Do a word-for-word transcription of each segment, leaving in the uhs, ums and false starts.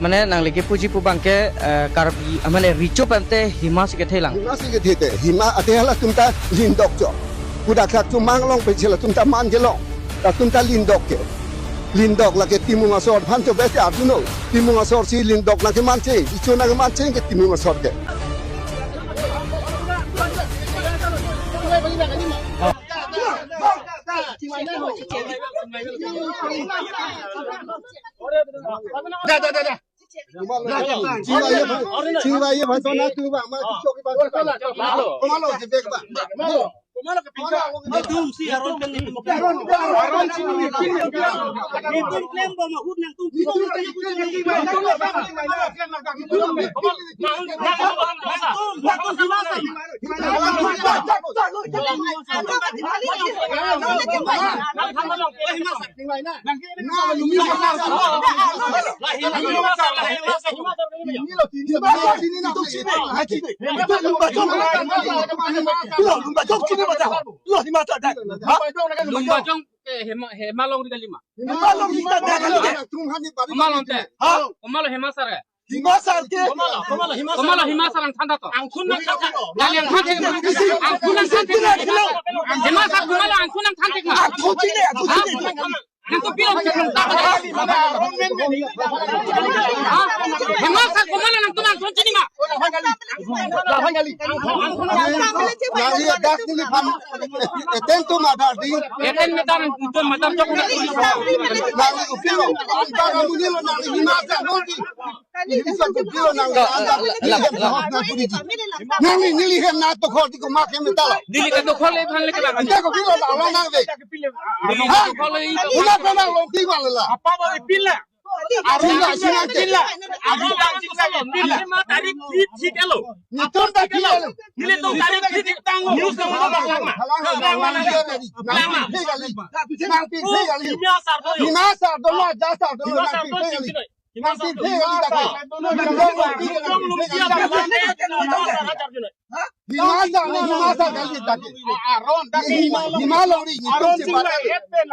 Mane nangli kepuji pu abangke, eh, Karbi, ah, mane Recho pen te hima si kethe lang. Hima si kethe te, hima ate hala atum ta lindok chot. Pu dak thak chomang long pe chela atum ta man kelong. Atum ta lindok ke. Lindok lake Timung asor aphan chobei te arjunon. Timung asor si lindok nangkeman che, Recho nangkeman che ke Timung asor ke. Da, da, da, da. Chingvai ye bhai, chingvai ye bhai, sona tu bang, ma tu chok bang. Kumalo je bek bang. Kumalo ke pingka. Netum si Aron pen netum. Aron chini netum. Netum klem bom ahut nangtum. Netum klem bom ahut nangtum. Lumbajong, eh, Hema, Hema Longri kali ma. Hema Longri ta dak kali. Hema Longri te. Ha? Hema Longri Hema Sar ke. Hima Sar ke. Hema Longri, Hema Longri, Hema Sar. Hema Longri Hema Sar nangthan ta to. Angkhun nangthan ta. Nangli angthan thek ma. Angkhun nangthan thek ma. Hema Sar Hema Longri angkhun nangthan thek ma. Angkhun chini, angkhun chini. Nangtum pilo nangthan ta. Ha? Hema Sar Hema Longri nangtum angkhun chini ma. Nangli dak neliphan. Eten to matter di. Eten matter, nangtum matter chok na. Nangli kopilo. Antar amunilo nangli Hima Sar Longri. Nangli neli hem na tokhol ti komat hem ta lo. Neli katokhol le phan le kelang. Ante kopilo la la nang ve. Neli katokhol le. Una pena long ti ma la. Apa ba ipin la? Arun la sina te. Arun la sina te. Pin la. Tarik kit kit elo. Netum ta kit elo. Neli to tarik kit kit tang. News na mo ba lama. Lama. Lama. Hima Sar do. Hima Sar do lo, ja Sar do lo. Hima Sar do. Hima Sar do. Hima Sar, Hima Sar kali ta ke. Aron ta ke. Hima Longri, Hima Sar.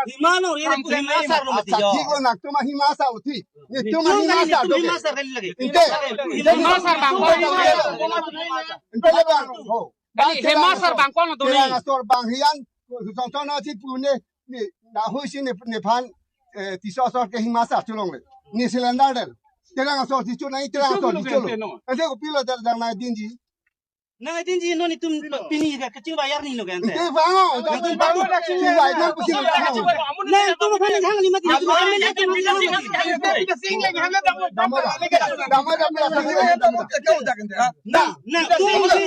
Hima Longri, Hima Sar lo mati jo. Thik lo nangtum Hima Sar uthi. Netum Hima Sar do ke. Hima Sar kali lagi. Inte. Hima Sar bang ko. Inte le bang. Ho. Kali Hima Sar bang ko no tu ni. Terang asor bang hian. Song song na si pune. Ni, na hui si ni, nephan, eh, tiso asor ke Hima Sar cholongle. Ni cylinder del. Terang asor si chonai, terang asor si cholo. Ante kopilo der dang na dinji. Nang dinji non netum pini ka kachingvai arni no kan te. Ante vang, ante vang, chingvai nang pusi. Nangtum aphan hang lima ti. Dama, dama, dama. Na, na, tum si.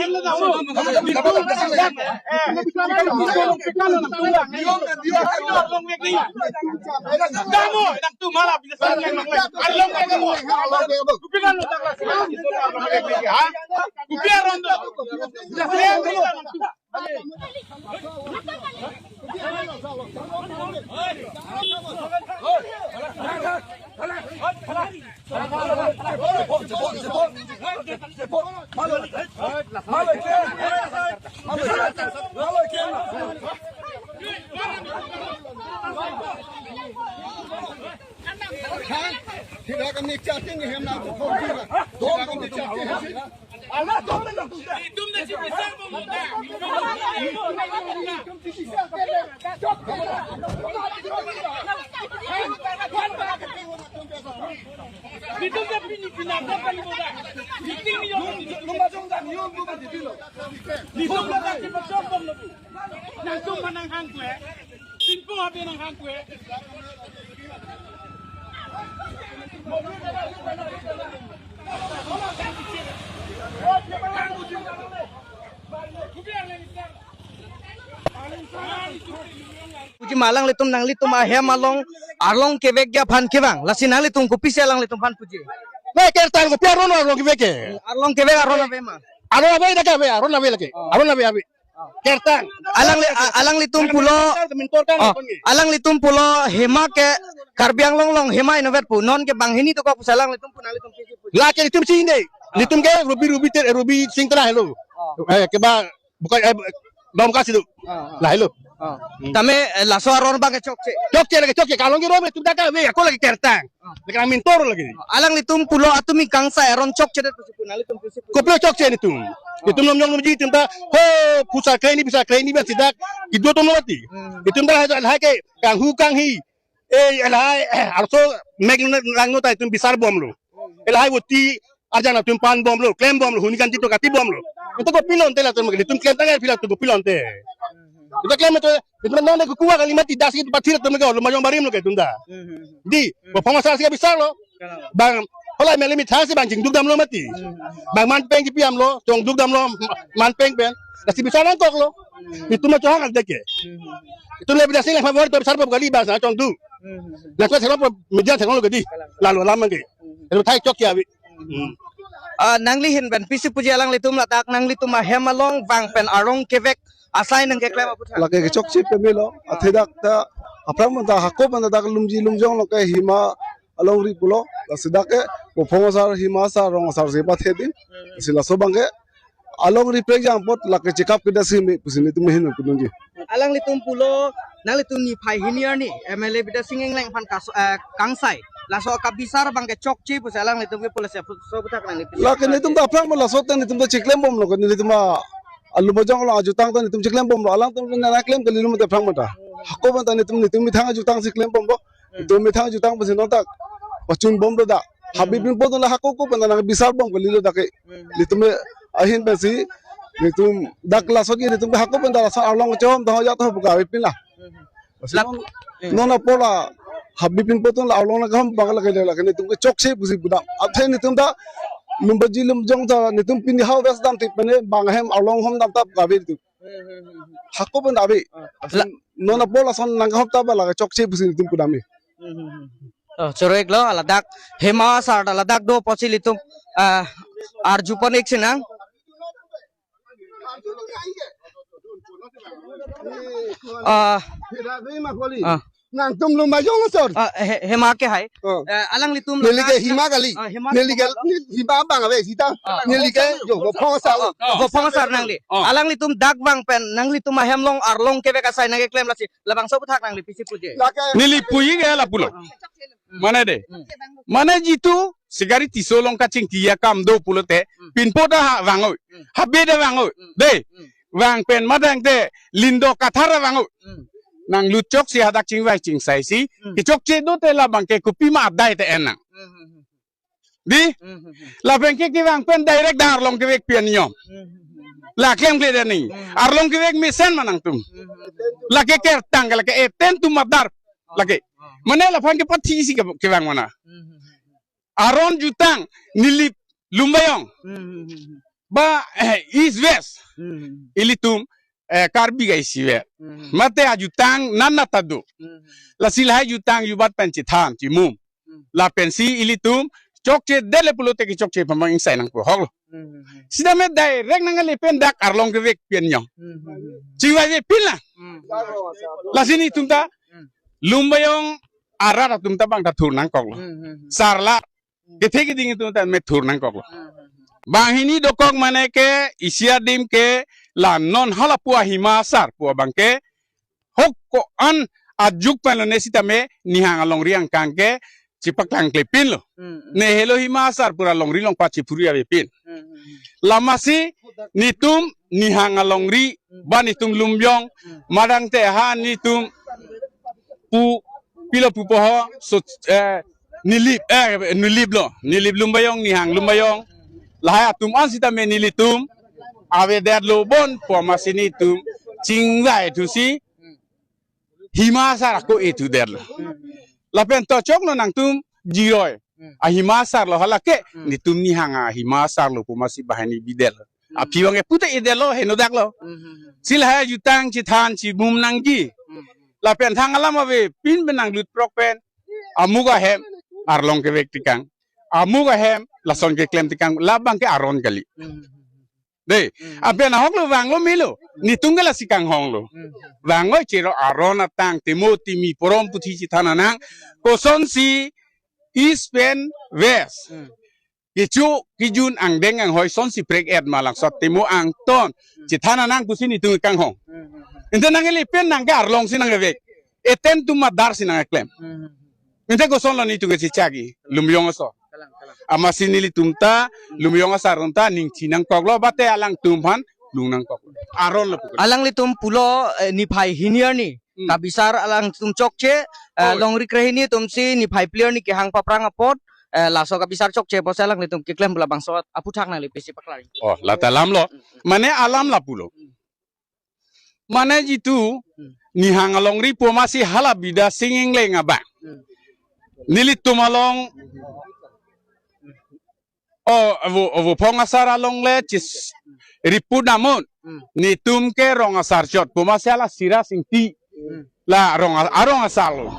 Nangtum manang hang kue. Singpo habe nang hang kue. Puji ma alanglitum, nanglitum ahem along arlong kevekji aphan kevang. Lasi nanglitum kopisi alanglitum aphan puji? Nai kertang kopi aron arlong kevek ke. Arlong kevek aron ave ma? Aron ave dak ave, aron ave lake. Oh. Aron ave ave. Kertang. Alangli-, a-, alanglitum pulo. Mintor kan, oh, mintor kan. Alanglitum pulo Hima ke Karbi Anglong along Hima inovet pu. Non ke banghini dokok pusi alanglitum pu, nanglitum ke pu. Lake netum si ne. Ah. Netum ke Ruby, Ruby te, Ruby Singh tera helo. Oh. Eh, keba bukan, eh, Dongka situ. Ah, ah. Lahelo. Oh. Hmm. Tame, eh, laso aron abang ke chokche. Chokche lake chokche, kalong ke rom, itum dak kave, ako lake kertang. Oh. Lake nang mintor lake. Oh, alanglitum pulo atum ingkang sai aron chokchedet pusi pu nanglitum pusi pu. Kopilo chokche nelitum. Oh. Itum Lumjong Lumji itum ta, ho, pusar kre hini, pusar kre hini, ba sidak, kido tum lo mati. Hmm. Itum ta lahai, lahai ke, kanghu kanghi. Eh, lahai, eh, arso mek lang no ta itum bisar bomlo. Eh, lahai voti arjan atum pan bomlo, klem bomlo, huni kan tito kati bomlo. Itum kopilo ante latum, itum klem tanggal pila itum kopilo ante. Itum klem itu, itum nang kukuwa kali mati das itu pathir itum ke, Lumjong barim lo ke itum ta. Di, bo phong asar si bisar lo. Bang, hola meli mithang si bang chingduk damlo mati. Bang manpeng kipi damlo, chongduk damlo, manpeng pen. Lasi bisar nangkoklo. Itum ma chohang deke. Itum le bidasing le favor to bisar bom kali bang sa chongduk. Nang ko selo media thenglo ke di. Lalu lama ke. Itum thai chokche ave. Hmm. Ah, nangli ahin pen pisi puji alanglitum ladak nanglitum ahem along vang pen arlong kevek asai nangkeklem aphuthak. Lake kechokche pemelo, athe dak ta aphrang pen ta hako pen ta dak Lumji Lumjong lo ke hima alongri pulo, lasi dak ke bo phong asar, hima asar, rong asar si pathe din, si laso abang ke alongri prekjang apot lake chekap kedo si me pusi nelitum ahin pen pudunji. Alanglitum pulo, nanglitum niphai hini arni M L A Bidya Sing Engleng aphan kas-, eh, kangsai. Laso akabisar abang ke chokche pusi alanglitum ke pulo si aphu-, so aphuthak nangli. Lake nelitum ta aphrang ma laso ta nelitum ta cheklem bomlo ke nelitum a, a Lumjong along ajutang ta nelitum cheklem bomlo. Alangtum na klem kali lo mate aphrang ma ta. Hako pen ta nelitum, nelitum methang ajutang si klem bomlo. Nelitum methang ajutang pusi non ta pachun bomlo dak. Habib Pinpo atum la hako ko pen ta nang bisar bom kalilo dak ke. Nelitum ahin pensi nelitum dak laso ke nelitum hako pen ta laso arlong chom ta ho ja to buka ave pin la. Lasi Lak- non, non apor la Habib Pinpo atum la arlong nangkehom abang lake lake nelitum ke chokche pusi pudam. Athe nelitum ta Lumbaji Lumjong ta nelitum pini hau das dam tik pene bang ahem arlong hom dam ta buka ave nelitum. Hako pen ta ave. Ah, lasi La- non apor lason nangkehom ta ba lake chokche pusi nelitum pudam e. Oh, choro-iklo, ladak hima asar ta ladak do pusi ilitum, ah, arju pon-ik sinang. Ah, ah. Nangtum Lumjong asor. Ah, he-, hima ke hai. Oh. Eh, alanglitum neli ke ladak hima kali. Ah, hima. Neli ke, neli hima abang ave sita. Ah. Neli ke jo, bo phong asar. Ah, bo phong asar nangli. Ah. Alanglitum dak vang pen nanglitum ahem along arlong kevek asai nangkeklem lasi labangso aphuthak nangli pisi puji. Lake neli puji ke lapulo. Mane de. Hmm. Mane jitu si gari Tisso along kachingki akam do pulote, hmm, Pinpo ta ha vangoi. Hmm. Habe ta vangoi. Hmm. De. Hmm. Vang pen madang te Lindo Kathar vangoi. Hmm. Nanglut chok si hadak chingvai chingsai si. Hmm. Kechokche do te labang ke kopima adai te en nang. Hmm, hmm, hmm. Di? Hmm, hmm, hmm. Lapen ke kevang pen direct dak arlong kevek pi an yom. Hmm, hmm, hmm. La klemkle dani. Hmm. Arlong kevek mesen ma nangtum. Hmm, hmm, hmm. Lake kertang ke lake eten tum adar. Lake. Oh. Mane laphan ke pathi si ke, kevang mana. Hmm, hmm, hmm. Aron jutang Nilip Lumbajong. Hmm, hmm, hmm, hmm. Ba, eh, East West. Hmm, hmm, hmm. Ilitum, eh, Karbi ga isivet. Hmm, hmm. Mate ajutang nana ta do. Hmm, hmm, hmm. Lasi lahai jutang jubat pen chethan chimum. Hmm. Lapensi ilitum chokchedet le pulote kechokche pamang ingsai nangpo hok lo. Hmm, hmm, hmm. Sitame direct nangkele pen dak arlong kevek pi an yom. Hmm, hmm, hmm. Chingvai ve pin la. Hmm. Lasi nelitum ta, hmm, Lumbajong arat atum ta bang ta thur nangkok lo. Hmm, hmm, hmm. Sarla, hmm, kethe keding atum ta me thur nangkok lo. Hmm, hmm, hmm. Banghini dokok mane ke isi adim ke la non hala pu ahima asar pu abang ke hok ko-an ajuk pen lone sitame nihang alongri angkang ke chepaklang klepin lo. Hmm, hmm. Ne helo hima asar pura longri longpat chephuri ave pin. Hmm, hmm, hmm. Lamasi nelitum nihang alongri, hmm, ba nelitum Lumbajong, hmm, madang te ha nelitum pu pilo pupo ho so, eh, Nilip, eh, Nilip lo, Nilip Lumbajong, nihang Lumbajong. Lahai atum an sitame nelitum avedetlo bon pu amatsi nelitum chingvai thusi hima asar ako e thudetlo. Lapen to choklo nangtum jiroi. Hmm. Ahima asar lo hala ke, hmm, nelitum nihang ahima asar lo pu amatsi banghini bidetlo. Hmm. Aphi bang e pute edetlo, henodak lo. Hmm, hmm, hmm. Si lahai jutang chethan chimum nangji. Hmm. Lapen thang alam ave pin pen nanglut prok pen. Amuk ahem arlong kevek tekang. Amuk ahem lason keklem tekang. Labang ke aron kali. Hmm, hmm, hmm. De, hmm, apen ahok lo vanglo melo, nelitum ke lasi kanghong lo. Hmm. Vangoi chero aron atang temo timi porom puthi chethan nang, kosonsi East pen West. Hmm. Kecho kejun angdeng anghoi sonsi prek et ma langsot temo angton. Hmm. Chethan nang pusi nelitum kanghong. Hmm, hmm, hmm. Ante nangkele pen nangke arlong si nangkevek. Eten atum adar si nangkeklem. Hmm. Ante kosonlo netum kechechak-i, Lumbijong aso. Kalang, kalang. Amatsi nelitum ta, Lumbijong asar atum ta, ning chinangkoklo, mate alangtum aphan, lungnangkok. Aron lo pukul. Alanglitum pulo, eh, niphai hini arni. Hmm. Kabisar alangtum chokche, eh, Oh. longri krehini atumsi niphai phli arni kehang paphrang apot, eh, laso kabisar chokche pusi alanglitum keklem pu labangso aphuthak nangli pisi paklar. Oh, lata alam lo. Hmm, hmm. Mane alam lapulo. Hmm. Mane jitu, Hmm. Nihang alongri pu amatsi hala Bidya Sing Engleng abang. Hmm. Nelitum along, oh, avo, avo Vophong asar along le chis, riput namun. Hmm. Netum ke rong asar chot pu amatsi hala Siraj Ingti. Hmm. La rong a-, arong asar lo.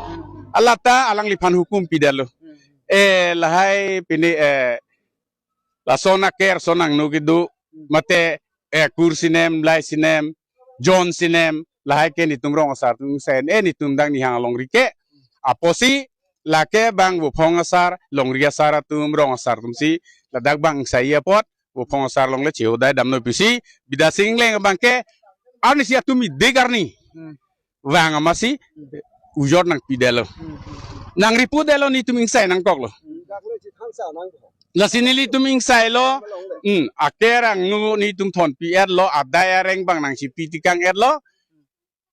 Alata alangliphan hukum pidetlo. Hmm. Eh, lahai pini, eh, lason aker, son angno kedo, Hmm. mate, eh, Kur Sinem, Blai Sinem, John Sinem, lahai ke netum rong asar atum ingsai, eh, netum dak Nihang alongri ke. Apotsi, lake bang Vophong asar, longri asar atum, rong asar atumsi, ladak bang ingsai apot, Vophong asar along le chehodai damnoi pusi, Bidya Sing Engleng abang ke, arnisi atum idik arni. Hmm. Vang amatsi, ujor nangpidetlo. Hmm. Nangripudetlo netum ingsai nangkoklo. Hmm. Lasi nelitum ingsailo, hmm, aker angno netum thonpi-etlo, adai areng bang nangchipi tikang-etlo,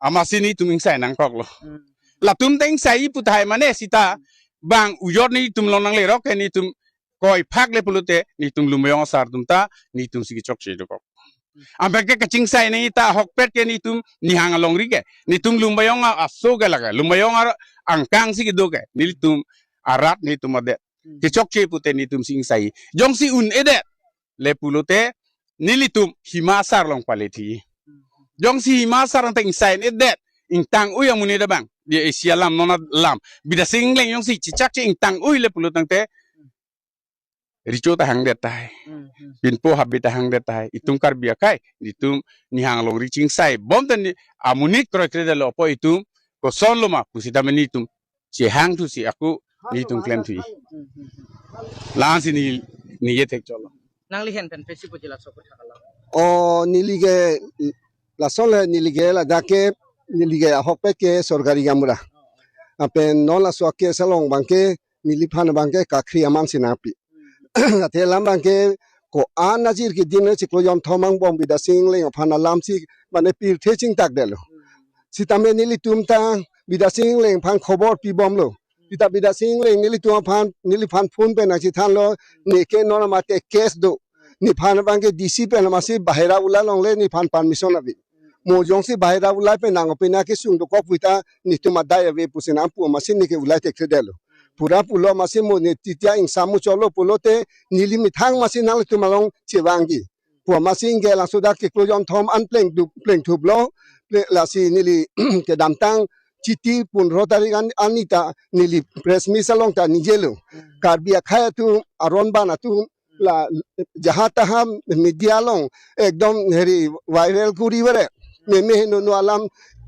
amatsi netum ingsai nangkoklo. Hmm. Latum ta ingsai pu tahai mane sita, bang ujor netum along nanglerok ke netum koi phak le pulote, netum Lumbijong asar atum ta, netumsi kechokche dokok. Abang ke kachingsai nangji ta ahokpet ke netum Nihang alongri ke. Netum Lumbijong a-, aso ke lake. Lumbijong ar angkang si kedo ke. Nelitum arat netum adet. Hmm. Kechokche pute netumsi ingsai. Jongsi un-edet. Le pulote nelitum Hima asar along palethi. Hmm. Jongsi Hima asar along ta ingsai un-edet. Ingtang-ui amonit abang. Di Asia alam non alam. Bidya Sing Engleng jongsi chechakche ingtang-ui le pulo tangte. Recho ta hangdet tahai. Hmm, hmm. Pinpo habit ta hangdet tahai. Itum Karbi akhei, itum Nihang alongri chingsai bom ta ni amonit kroikre detlo apot itum kosonlo ma pusitame netum chehangthusi ako netum klemthu. Hmm, hmm, hmm. La-ansi ne, ne ye thek cholo. Nangli ahin pen pesi puji laso aphuthak alam. O neli ke lason le neli ke ladak ke neli ke ahokpet ke sorkari gaonbura. Lapen non laso a-case along abang ke neliphan abang ke kakhri aman si nangpi. Athe alam abang ke ko-an ajir kedim le chiklo jonthom angbong Bidya Sing Engleng aphan alamsi mane pirthe chingthakdetlo. Sitame nelitum ta Bidya Sing Engleng aphan khobor pibomlo. Sita Bidya Sing Engleng nelitum aphan, neliphan phone pen nangchethanlo, neke non mate case do. Nephan abang ke D C pen amatsi bahira ulai longle nephan permission ave. Mo jongsi bahira ulai pen nang opina kesung dokok puta netum adai ave pusi nangpu amatsi neke ulai thekthedetlo. Pura pulo amatsi mo ne titia ingsam muchotlo pulote neli methang amatsi nanglitum along chevangji. Pu amatsi ingke laso dak chiklo jonthom an plengdup, plengthuplo, ple-, lasi neli kedamtang chiti pundro tarik an, arni ta neli press meet along ta ningjelo. Karbi akhei atum, aron ban atum, la jaha taha media along ekdom heri viral kuri vere. Meme henono alam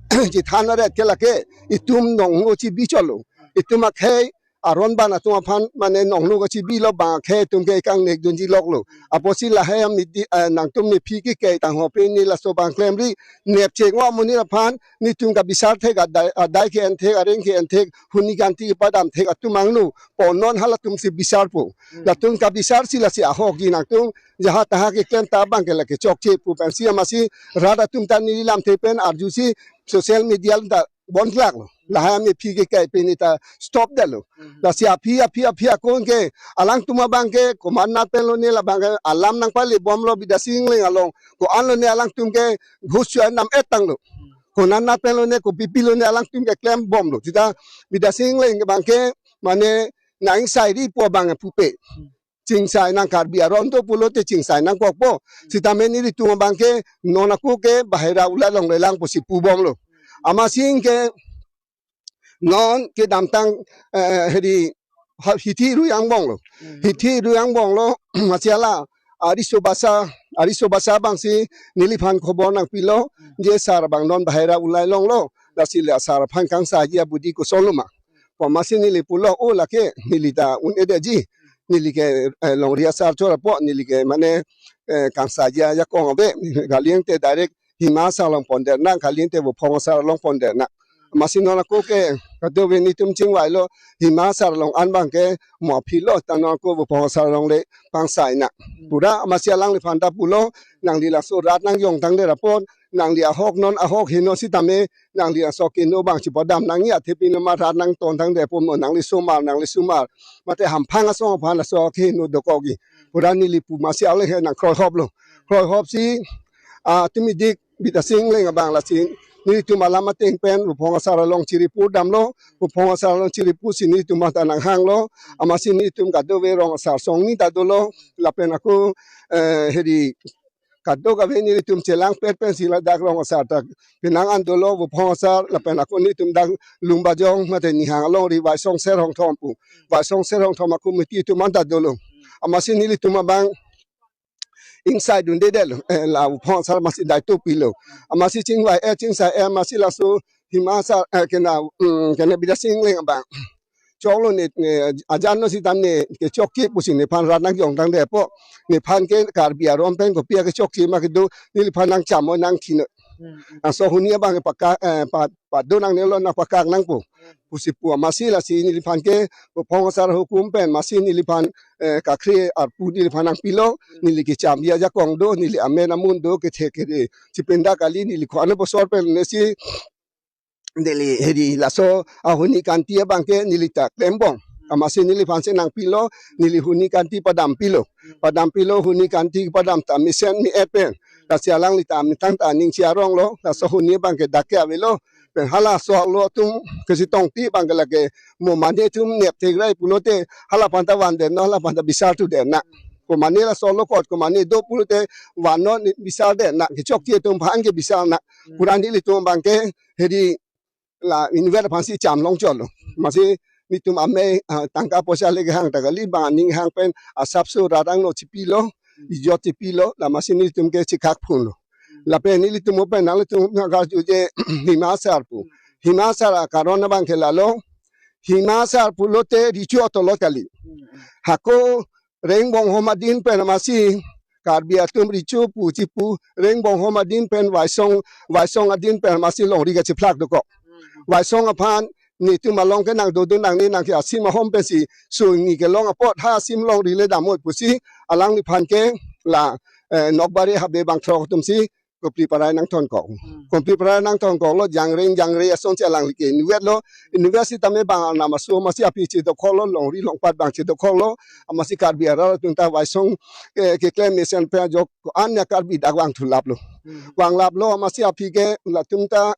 chethan vere ke lake itum nongno chibi cholo. Itum akhei aron ban atum aphan mane nongno kachibilo bang akhei atum ke kangnek dunji loklo. Apotsi lahai a media, eh, nangtum nephi ke ke tangho pen ne laso abang klemri nepcheng amonit aphan netum kabisar thek adai, adai ke-en thek areng ke-en thek huni ganti kepadam thek atum angno po non halatumsi bisarpo. Hmm. Latum kabisarsi lasi ahokji nangtum jaha taha keklem ta abang ke lake chokche pu pensi amatsi rat atum ta neli lamthe pen arjusi social media ta bon klaklo. Lahai amephi ke kai pen ta stop detlo. Hmm. Lasi aphi, aphi, aphi akon ke alangtum abang ke komat nat pen lone labang ke alam nangpale bomlo Bidya Sing Engleng along. Ko-an lone alangtum ke ghus chua nam-et tanglo. Konat nat pen lone kopi pi lone alangtum ke klem bomlo. Sita Bidya Sing Engleng abang ke mane nang sairi pu abang pupe. Chingsai nang Karbi aron do pulote chingsai nangkokpo. Sitame nelitum abang ke non ako ke bahira ulai longlelang pusi pubomlo. Amatsi ingke non kedamtang, eh, heri ha-, hithi rui angbonglo. Hmm. Hithi rui angbonglo, amatsi hala ariso basa, ariso basa abangsi neliphan khobor nangpilo, Hmm. je sar abang non bahira ulai longlo, lasi le sar aphan kangsaji abidi kosonlo ma. Pu amatsi neli pulo, o lake, neli ta un-edetji, neli ke, eh, longri asar chor apot, neli ke mane, eh, kangsaji ajakong ave, galing te direct Hima asar along pondet nang, kali ante Vuphong asar along pondet nang. Amatsi non ako ke kadokave netum chingvailo, Hima asar along an abangke mo aphi lo, ta non ako Vuphong asar along le pangsai nang. Pura amatsi alangliphan ta pulo, nangli laso rat nangjong tangdet apot, nangli ahok non ahok heno sitame, nangli laso keno abang chipadam nangji, athe pini ma rat nangton tangdet apot mo nangli osomar, nangli osomar, mate hamphang asong aphan laso keno dokokji. Pura neli pu amatsi ale he nang kroihoplo. Kroihopsi, ah, tumi dik Bidya Sing Engleng abang lasi nelitum alam ateng pen Vuphong asar along chiri pur damlo, Vuphong asar along chiri pursi nelitum anta nanghanglo, amatsi nelitum kadokave rong asar songni ta dolo, lapen ako, eh, heri kadokave nelitum chelangpet pensi ladak rong asar ta penang an dolo, Vuphong asar, lapen ako nelitum dak Lumbajong, mate Nihang alongri Vaisong Ser Hongthom pu, Vaisong Ser Hongthom a-committee atum anta dolo. Amatsi nelitum abang ingsai dundedetlo, eh, la Vuphong asar amatsi daito pilo. Amatsi chingvai-et, chingsai-et, amatsi laso Hima asar, eh, kena, mm, kena Bidya Sing Engleng abang choklo ne, ne, ajan no sitame kechokche pusi nephan rat nangjong tangdet apot, nephan ke Karbi aron pen kopi akechokche ma kedo, neliphan nangcham noi nangthi noi. Laso huni abang paka, eh, pa, pado nangnelo, nangpakak nangpo pusi pu amatsi lasi neliphan ke Vuphong asar ahukum pen amatsi neliphan, eh, kakhre arpu neliphan nangpilo, neli kecham ajakong do, neli amen amun do, kethe kere chipinda kali, neli ko-an bosor pen nesi neli heri laso ahuni kanti abangke neli ta klembom. Amatsi neliphan si nangpilo, neli huni kanti padampilo. Padampilo, huni kanti padam ta mesen mi-et pen. Lasi alangli ta mitang ta aning si aronglo, laso huni abangke dak ke avelo. Pen halaso alo atum kesitongti abangke lake mo mane atum nepthek rai pulote, halaphan ta vandet non, halaphan ta bisar thudet nang. Komane laso alo kot, komane do pulote, van non, bisardet nang, kechokche atum aphan ke bisar nang. Pura nelitum abangke heri la inutvet aphansi cham longchotlo. Amatsi netum amei, ah, tangka poisa le kehang ta kali, bang aning hang pen asapso rat angno chipilo, ijot chipilo, la amatsi netum ke chikhak phunlo. Lapen nelitum pen nanglitum nangkarju je Hima asar pu. Hima asar akaron abangke lalo, Hima asar pulote recho atolot kali. Hako Rengbonghom adin pen amatsi Karbi atum recho pu chipu, Rengbonghom adin pen Vaisong, Vaisong adin pen amatsi longri kachiphlak dokok. Vaisong aphan netum along ke nangdodun nangne nang ke asim ahom pensi sungni kelong apot ha asim longri le damnoi pusi alangliphan ke la, eh, Nokbari habe bangthrok atumsi Kopli Parai nangtonkok. Kopli Parai nangtonkoklo, Jangreng Jangre asonsi alangli ke inutvetlo, inutvet sitame bang arnam aso amatsi aphi chedokoklo, longri longpat bang chedokoklo, amatsi Karbi arat atum ta Vaisong, eh, keklem mesen pen ajok ko-an ya Karbi dak vangthulaplo. Vanglaplo amatsi aphi ke latum ta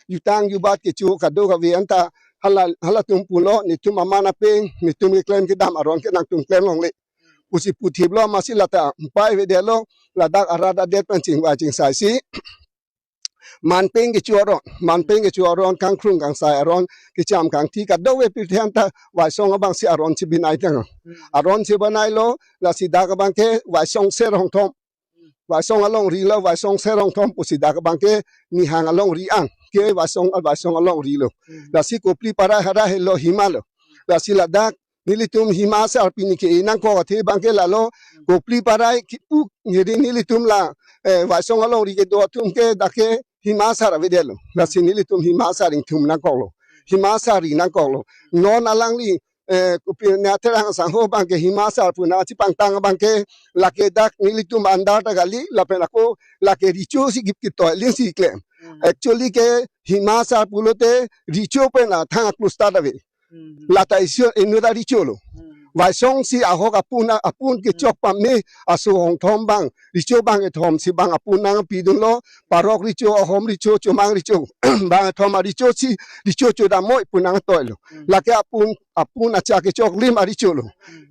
jutang jubat kecho kadokave anta hala, halatum pulo, netum aman apeng, netum keklem kedam aron ke nangtum klem longle pusi puthiplo, amatsi lata pai avedetlo, ladak arat adet pen chingvai chingsaisi manpeng kecho aron, manpeng kecho aron, kangkrung kangsai aron, kecham kangthi kadokave pirthe anta Vaisong abangsi aron si binai tang. Aron si binailo, lasi dak abangke Vaisong Ser Hongthom. Vaisong alongri lo, Vaisong Ser Hongthom pusi dak abangke Nihang alongri an. Ke Vaisong, Vaisong alongri lo. Lasi Kopli Parai hara helo Hima lo. Lasi ladak nelitum Hima asar pini ke-e nangkok athe abangke lalo, Kopli Parai kipu ngiri nelitum la, eh, Vaisong alongri kedo atum ke dak ke Hima asar avedetlo. Lasi nelitum Hima asar ingthum nangkoklo. Hima asar ri nangkoklo. Non alangli, eh, Kopli Nathar Rongso abangke Hima asar pu nangchipangtang abangke lake dak nelitum andar ta kali, lapen ako lake recho si kip kitoi lin si klem. Actually ke Hima asar pulote recho pen athang aklus ta ave. Lata isi inut ta recho lo. Vaisong si ahok apun, apun kechok pame aso Hongthom bang, recho bang kethom si bang apun nangpidunlo, parok recho, ahom recho, chomang recho, bang kethom arecho si recho chodamnoi pu nangtoilo. Lake apun, apun acha kechok lim arecho lo.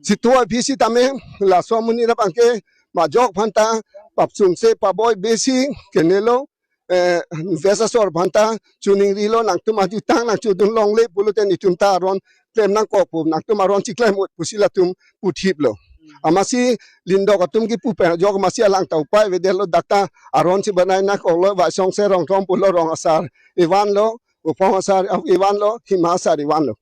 Sitame aphi sitame laso amonit abangke majok aphanta papsungse paboi besi kenelo, eh, ves asor aphanta choningrilo, nangtum ajutang nangchodun longle pulote netum ta aron klem nangkok pu, nangtum aron chiklem ut pusi latum puthiplo. Amatsi lindok atum kipu pen ajok amatsi alang ta upai avedetlo, dak ta aron si banai nangkoklo, Vaisong Ser Hongthom pulo, rong asar evanlo, Vuphong asar evanlo, Hima asar evanlo.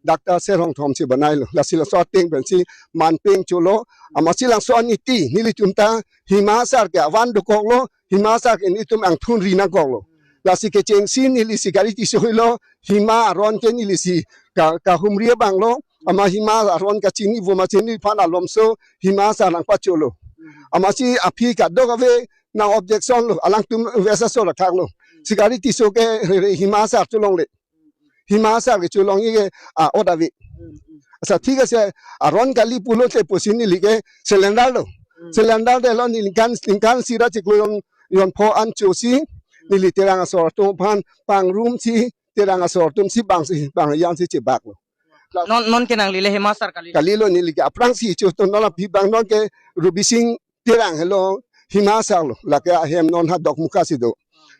Dak ta Ser Hongthom si banailo. Lasi laso ateng pensi manpeng cholo. Amatsi laso aniti nelitum ta Hima asar ke avan dokoklo, Hima asar ke nelitum angthun ri nangkoklo. Lasi kechengsi neli Sikari Tisso henlo, Hima aron ke neli si ka, kahumri abanglo, amat Hima aron kachini vo ma chiniphan alomso Hima asar nangpacholo. Amatsi aphi kadokave nang objection lo, alangtum west asor athaklo. Sikari Tisso ke re, re Hima asar cholongle. Hima asar ke cholongji ke, ah, odavi. Asa thik ase, aron kali pulote pusi neli ke surrender lo. Surrender detlo, neli ningkan, ningkan isi ra chiklo jon, jon pho an chosi, neli Terang asor atum aphan pangrumsi, Terang asor atumsi bangsi, bang jansi chebaklo. Non, non ke nangli le Hima asar kali? Kalilo, neli ke aphrangsi cho to, non aphi abang non ke Rubi Sing Terang henlo, Hima asar lo, lake ahem non ha Dokmoka si do.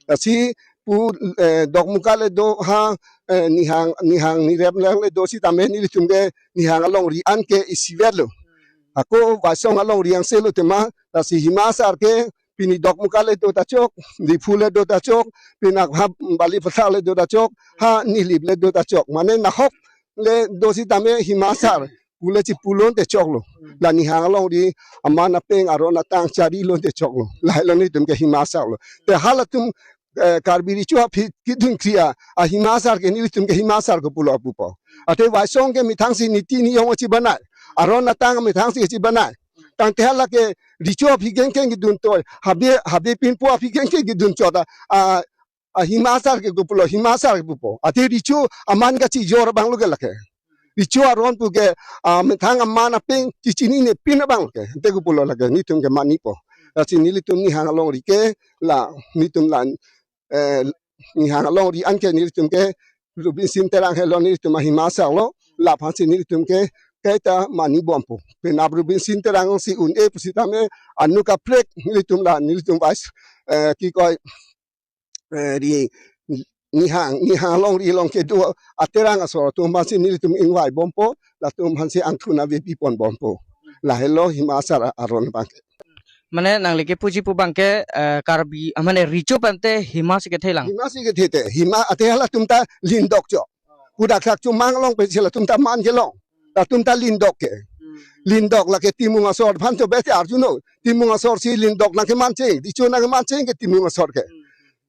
Lasi pu, eh, Dokmoka le do ha, eh, Nihang, Nihang Nirem le do sitame nelitum ke Nihang alongri an ke isivet lo. Ako Vaisong alongri angse lo tema, lasi Hima asar ke pini Dokmoka le do ta chok, Diphu le do ta chok, pini ha Balipathar le do ta chok, ha Nilip le do ta chok. Mane nahok le do sitame Hima asar pule chipulonte choklo. La Nihang alongri aman apeng aron atang charilonte choklo. Lahelo nelitum ke Hima asar lo. Te halatum, eh, Karbi Recho aphi kedun kri-a, a Hima asar ke nelitum ke Hima asar ke pulo apupo. Ate Vaisong ke methangsi niti niyom chibanai. Aron atang methangsi chibanai. Tangte hala ke Recho aphi kengkeng kedun toi. Habe, Habe Pinpo aphi kengkeng kedun chot a, a, a Hima asar ke pulo, Hima asar ke pupo. Ate Recho aman kachijor abang lo ke lake. Recho aron pu ke, ah, methang aman apeng chichinine pin abang ke. Te ke pulo lake, nelitum ke manipo. Lasi nelitum Nihang alongri ke, la, nelitum la, eh, Nihang alongri an ke nelitum ke, Rubi Sing Terang henlo nelitum a Hima asar lo, laphansi nelitum ke, kaita mani bompo. Penap Rubi Sing Terang si un-e pusitame, anu kaprek nelitum la, nelitum vice, eh, kikoi, eh, ri, Nihang, Nihang alongri along kedo a Terang asor atum aphansi nelitum ingvai bompo, latum aphansi angthun ave pipon bompo. Lahelo Hima asar aron abang ke. Mane nangli kepuji pu abang ke, eh, Karbi, ah, mane Recho pen te Hima si kethe lang. Hima si kethe te, Hima ate halatum ta lindok chok. Kuda khak chomang along pensi latum ta man kelong. Latum ta lindok ke. Lindok lake Timung asor aphan chobei te arjuno. Timung asor si lindok nangkeman cheng, Recho nangkeman cheng ke Timung asor ke.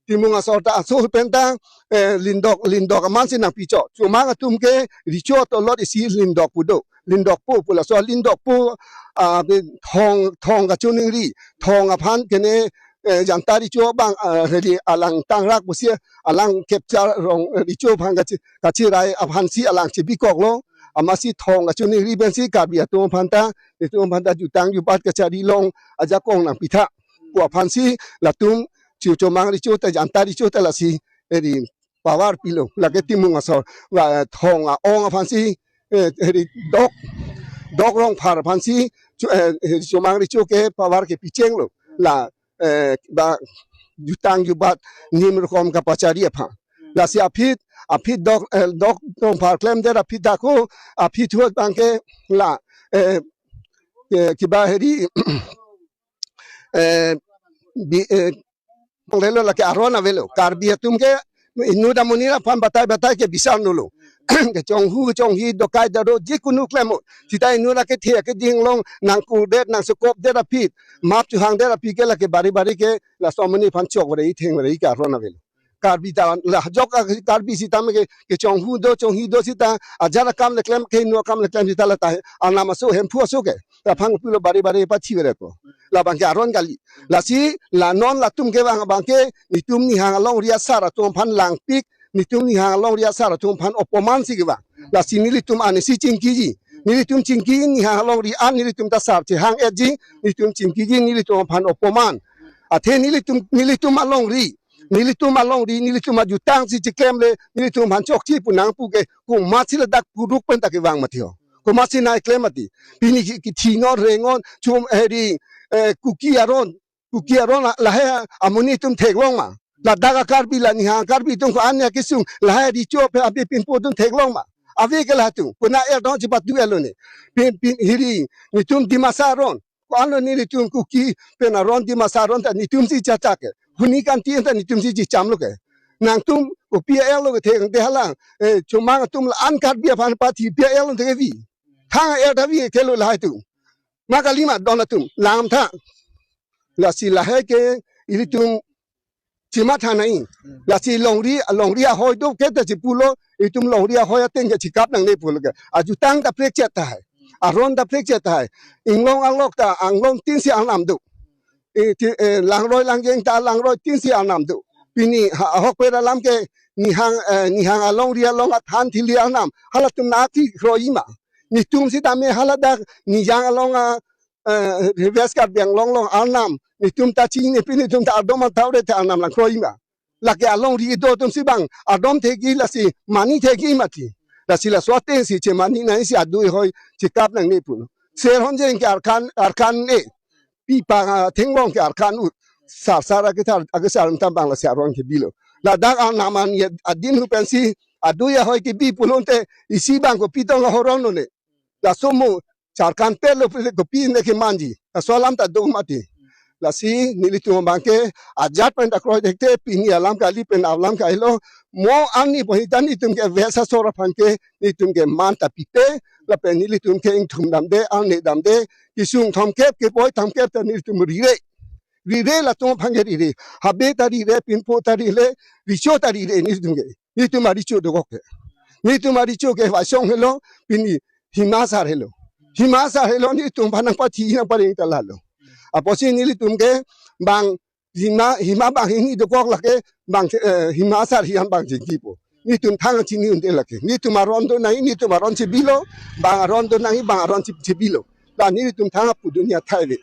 Timung asor ta aso pen ta, eh, lindok, lindok aman si nangpichok. Chomang atum ke Recho atolot isi lindok pu do. Lindok po pu laso lindok po, ah, ke thong, thong kachoningri, thong aphan kene, eh, Janta Recho abang, ah, hedi alang tangrak pusi alang capture rong, eh, Recho aphan kachi, kachirai aphansi alang chebikoklo. Amatsi thong kachoningri pensi Karbi atum aphan ta, itum aphan ta jutang jubat kachari long ajakong nangpitha pu aphansi latum Cho, Chomang Recho ta Janta Recho ta lasi, eri, power pilo, lake Timung asor, la, thong a-ong aphansi, eh, eri, Dok, Dok Rongphar aphansi, Cho, eh, eri, Chomang Recho ke power kepichenglo, la, eh, ba, jutang jubat nim rokom kapachari aphan. Lasi aphi, aphi Dok, eh, Dok Rongphar klemdet aphi dako, aphi thuot abang ke la, eh, eh, kiba heri, eh, bi, eh, lelo lake aron avelo. Karbi atum ke inut amonit aphan batai batai ke bisar nolo. Kechonghu, kechonghi, dokai daro, jikunu klem o. Sita inut akethe akeding along nangkurdet, nangsekopdet aphi, map chuhangdet aphi ke lake bari bari ke laso amonit aphan chokvare, thengvare ke aron avelo. Karbi ta, la jok a Karbi sitame ke, kechonghu do, chonghi do sita, ajat akam le klem, kehingno akam le klem sita la ta, anam aso, Hemphu aso ke, ta phang pulo bari bari pathi vere ko. Labang ke aron kali. Lasi, la non latum kevang abang ke, netum Nihang alongri asar atum aphan langpik, netum Nihang alongri asar atum aphan opoman si kevang. Lasi nelitum anisi chingkiji. Nelitum chingki Nihang alongri an nelitum ta sar chehang-etji, nelitum chingkiji nelitum aphan opoman. Athe nelitum, nelitum alongri, nelitum alongri, nelitum ajutang si chiklemle, nelitum aphan chokche pu nang pu ke, komatsi ladak kuruk pen ta kevang mati ho. Komatsi nai klem mati. Pini ki, kithi non, reng non, chom heri, eh, Kuki aron, Kuki aron la, lahai amonit atum theklong ma. Ladak a Karbi la Nihang Karbi atum ko-an ya kesung, lahai Recho pen Habe Pinpo atum theklong ma. Ave ke latum, kona er don chipatu er lo ne. Pin, pin heri, netum Dimasa aron. Ko-an lo ne netum Kuki pen aron Dimasa aron ta netum si chachak ke. Huni kanti ta netum si chichamlo ke. Nangtum kopi er lo ke thek te halang, eh, Chomang atum la-an Karbi aphan pathi pi er lo te ke vi. Thang er ta vi ke lo lahai atum. Ma kali ma don atum, lam tha. Lasi lahai ke, ilitum chimatha nai. Hmm. Lasi longri, longri ahoi do ke ta chipulo, itum longri ahoi ateng ke chikap nangne pulo ke. Ajutang ta prekchet tahai. Aron ta prekchet tahai. Inglong anglok ta, anglong tin si arnam do. Eh, ti, eh, langroi langjeng ta langroi tin si arnam do. Pini ha, ahokpet alam ke nihang, eh, nihang alongri along athan thili arnam. Halatum naki kroima. Nitum sitame haladak nihang along a, eh, West Karbi Anglong along arnam. Nitum ta chini pini tum ta ardom athaure te arnam lang kroima. Lake alongri do atum si bang ardom thekji, lasi mani thekji mati. Lasi laso ateng si chemani nai si adui ahoi chikap nangne pulo. Ser honjeng ke arkan, arkan ne. Pi pa, ah, thengbong ke arkan ut. Sar sar akethar, akesar tam bang lasi aron ke bilo. Ladak arnam an ye adin hu pensi adui ahoi kebi pulote isi bang kopi tong ahoron lo ne. Laso mo charkan pelo pele kopi ne kemanji. Laso alam ta do mati. Lasi nelitum abang ke ajat pen ta kroi dekte, pini alam kali pen alam kailo. Mo ani pohita nitum ke vesa sora aphan ke nitum ke man ta pipe, lapen nelitum ke ingthum damde, arne damde, kesung thomkep kepoi thomkep ta nelitum rire. Rire latum aphan ke rire. Habe ta rire, pinpo ta rire, richo ta rire nelitum ke. Nitum aricho dokok ke. Nitum aricho ke Vaisong helo, pini Hima Asar helo. Hima Asar helo nitum aphan nangpathi nangpareng ta lalo. Apotsi nelitum ke bang Hima, Hima bang hini dokok lake bang, eh, Hima Asar hian bang jengkipo. Nitum thang chini unte lake. Nitum aron do nai, nitum aron chebilo, bang aron do nai, bang aron che-, chebilo. Dan nitum thang apu dunia thai le.